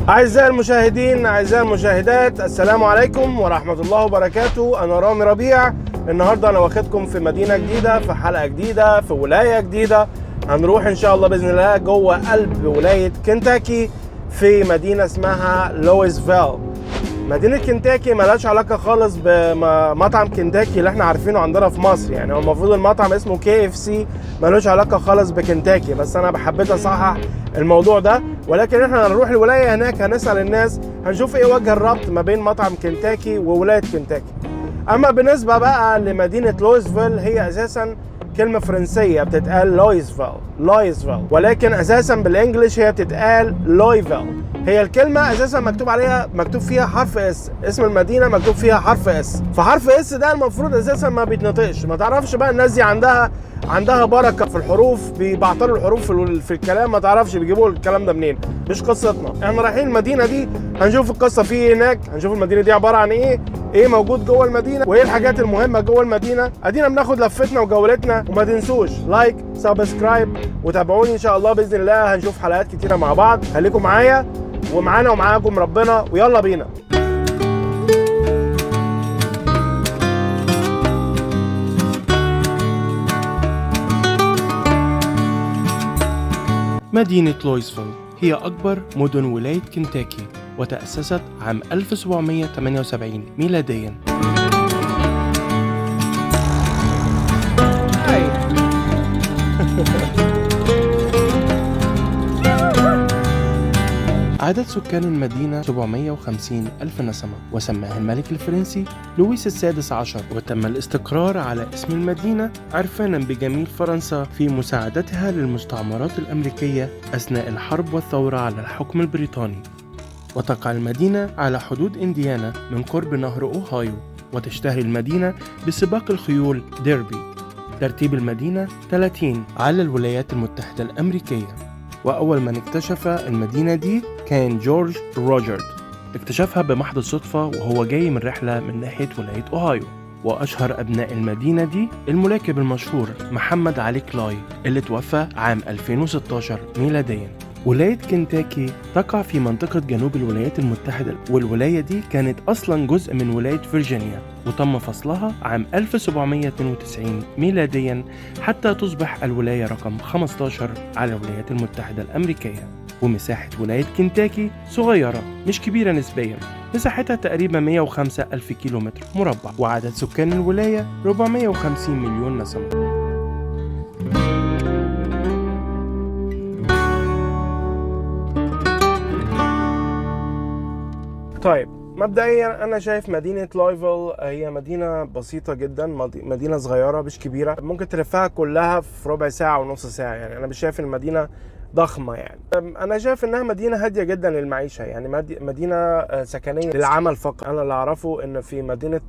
أعزائي المشاهدين، أعزائي المشاهدات، السلام عليكم ورحمة الله وبركاته. أنا رامي ربيع. النهاردة أنا واخدكم في مدينة جديدة، في حلقة جديدة، في ولاية جديدة. هنروح إن شاء الله بإذن الله جوه قلب ولاية كنتاكي في مدينة اسمها لويسفيل. مدينة كنتاكي ملهاش علاقة خالص بمطعم كنتاكي اللي احنا عارفينه عندنا في مصر، يعني هو المفروض المطعم اسمه KFC، ملوش علاقة خالص بكنتاكي، بس انا حبيت اصحح الموضوع ده. ولكن احنا هنروح الولاية هناك، هنسأل الناس، هنشوف ايه وجه الربط ما بين مطعم كنتاكي وولاية كنتاكي. اما بالنسبة بقى لمدينة لويسفيل، هي اساسا كلمة فرنسية بتتقال لويسفيل، لويسفيل، ولكن اساسا بال English هي بتتقال لويفيل. هي الكلمة اساسا مكتوب عليها، مكتوب فيها حرف S، اسم المدينة مكتوب فيها حرف S، فحرف S ده المفروض اساسا ما بيتنطقش. ما تعرفش بقى الناس دي عندها بركة في الحروف، بيبعتروا الحروف في الكلام، ما تعرفش بيجيبوا الكلام ده منين. مش قصتنا، احنا رايحين المدينة دي هنشوف القصة فيه ايه هناك، هنشوف المدينة دي عبارة عن ايه، ايه موجود جوه المدينة، وايه الحاجات المهمة جوه المدينة. ادينا بناخد لفتنا وجولتنا، وما تنسوش like، subscribe، وتابعوني ان شاء الله باذن الله. هنشوف حلقات كتيرة مع بعض، خليكم معايا ومعانا ومعاكم ربنا، ويلا بينا. مدينة لويسفيل هي أكبر مدن ولاية كنتاكي، وتأسست عام 1778 ميلادياً. هاي. عدد سكان المدينة 750 ألف نسمة، وسماها الملك الفرنسي لويس السادس عشر، وتم الاستقرار على اسم المدينة عرفانا بجميل فرنسا في مساعدتها للمستعمرات الأمريكية أثناء الحرب والثورة على الحكم البريطاني. وتقع المدينة على حدود إنديانا من قرب نهر أوهايو، وتشتهر المدينة بسباق الخيول ديربي. ترتيب المدينة 30 على الولايات المتحدة الأمريكية. وأول من اكتشف المدينة دي كان جورج روجرد، اكتشفها بمحض الصدفة وهو جاي من رحلة من ناحية ولاية أوهايو. وأشهر أبناء المدينة دي الملاكم المشهور محمد علي كلاي اللي توفى عام 2016 ميلاديا. ولاية كنتاكي تقع في منطقة جنوب الولايات المتحدة، والولاية دي كانت أصلا جزء من ولاية فيرجينيا، وتم فصلها عام 1792 ميلاديا حتى تصبح الولاية رقم 15 على الولايات المتحدة الأمريكية. ومساحة ولاية كنتاكي صغيرة مش كبيرة نسبيا، مساحتها تقريبا 105 ألف كيلومتر مربع، وعدد سكان الولاية 450 مليون نسمة. طيب مبدئيا انا شايف مدينة لويفيل هي مدينة بسيطة جدا، مدينة صغيرة مش كبيرة، ممكن تلفها كلها في ربع ساعة ونص ساعة. يعني انا مش شايف المدينة ضخمة، يعني انا شايف انها مدينة هادية جدا للمعيشة، يعني مدينة سكنية للعمل فقط. انا اللي اعرفه ان في مدينة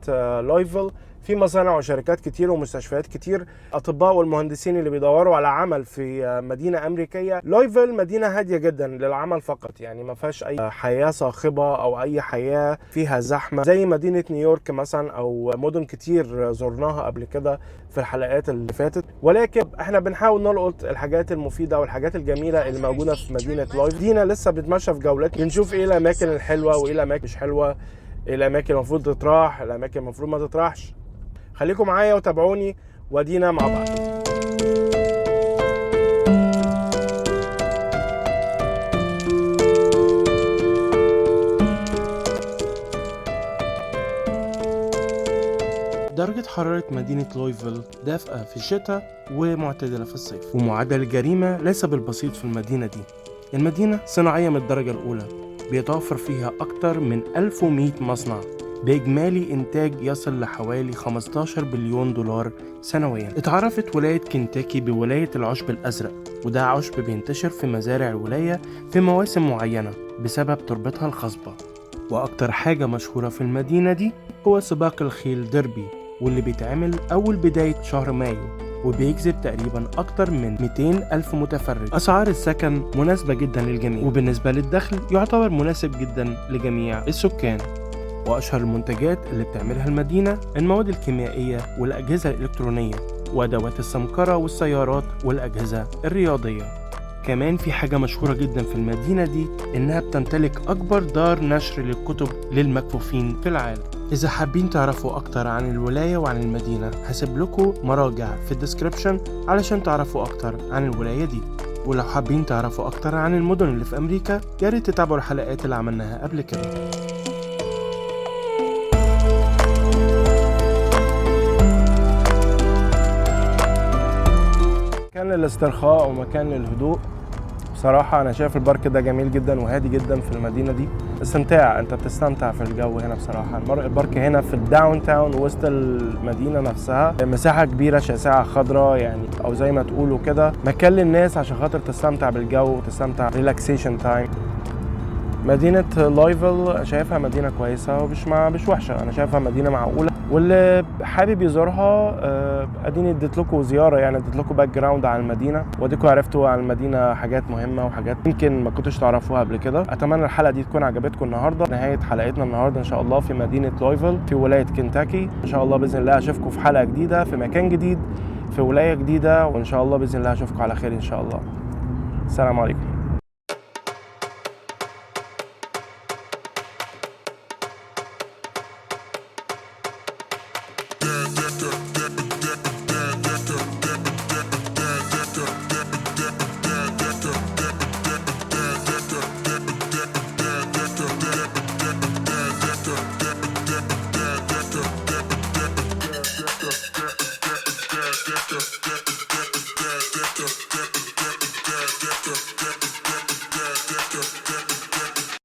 لويفيل في مصانع وشركات كتير ومستشفيات كتير، اطباء والمهندسين اللي بيدوروا على عمل في مدينة امريكية. لويفيل مدينة هادية جدا للعمل فقط، يعني ما فيهاش اي حياة صاخبه او اي حياة فيها زحمة زي مدينة نيويورك مثلا او مدن كتير زرناها قبل كده في الحلقات اللي فاتت. ولكن احنا بنحاول نلقط الحاجات المفيدة والحاجات الجميلة اللي موجودة في مدينة لويفيل. مدينة لسه بنتمشى في جولات، بنشوف ايه الاماكن الحلوة وايه الاماكن مش حلوة، ايه الاماكن المفروض تطرح، الاماكن المفروض ما تطرحش. خليكم معايا وتابعوني ودينا مع بعض. درجة حرارة مدينة لويفيل دافئة في الشتاء ومعتدلة في الصيف، ومعدل الجريمة ليس بالبسيط في المدينة دي. المدينة صناعية من الدرجة الأولى، بيتوفر فيها أكتر من 1100 مصنع بإجمالي إنتاج يصل لحوالي 15 بليون دولار سنويا. اتعرفت ولاية كنتاكي بولاية العشب الأزرق، وده عشب بينتشر في مزارع الولاية في مواسم معينة بسبب تربتها الخصبة. وأكتر حاجة مشهورة في المدينة دي هو سباق الخيل ديربي، واللي بيتعمل أول بداية شهر مايو، وبيجذب تقريبا أكتر من 200 ألف متفرج. أسعار السكن مناسبة جدا للجميع، وبالنسبة للدخل يعتبر مناسب جدا لجميع السكان. وأشهر المنتجات اللي بتعملها المدينة المواد الكيميائية والأجهزة الإلكترونية وأدوات السمكرة والسيارات والأجهزة الرياضية. كمان في حاجة مشهورة جدا في المدينة دي، إنها بتمتلك أكبر دار نشر للكتب للمكفوفين في العالم. إذا حابين تعرفوا أكتر عن الولاية وعن المدينة هسيب لكم مراجع في ال description علشان تعرفوا أكتر عن الولاية دي. ولو حابين تعرفوا أكتر عن المدن اللي في أمريكا يا ريت تتابعوا الحلقات اللي عملناها قبل كده. مكان للاسترخاء ومكان للهدوء. بصراحة أنا شايف ال park ده جميل جدا وهادي جدا في المدينة دي. استمتاع، أنت بتستمتع في الجو هنا بصراحة. ال park هنا في ال downtown وسط المدينة نفسها، مساحة كبيرة شاسعة خضراء يعني، أو زي ما تقولوا كده مكان للناس عشان خاطر تستمتع بالجو وتستمتع relaxation time. مدينة لويفل شايفها مدينة كويسة ومش مش وحشة، أنا شايفها مدينة معقولة، واللي حابب يزورها اديني اديت لكم زيارة، يعني اديت لكم background عن المدينة، واديكم عرفتوا عن المدينة حاجات مهمة وحاجات يمكن ما كنتوش تعرفوها قبل كده. اتمنى الحلقة دي تكون عجبتكم النهاردة. نهاية حلقتنا النهاردة ان شاء الله في مدينة لويفل في ولاية كنتاكي. ان شاء الله بإذن الله اشوفكم في حلقة جديدة في مكان جديد في ولاية جديدة، وان شاء الله بإذن الله اشوفكم على خير ان شاء الله. السلام عليكم.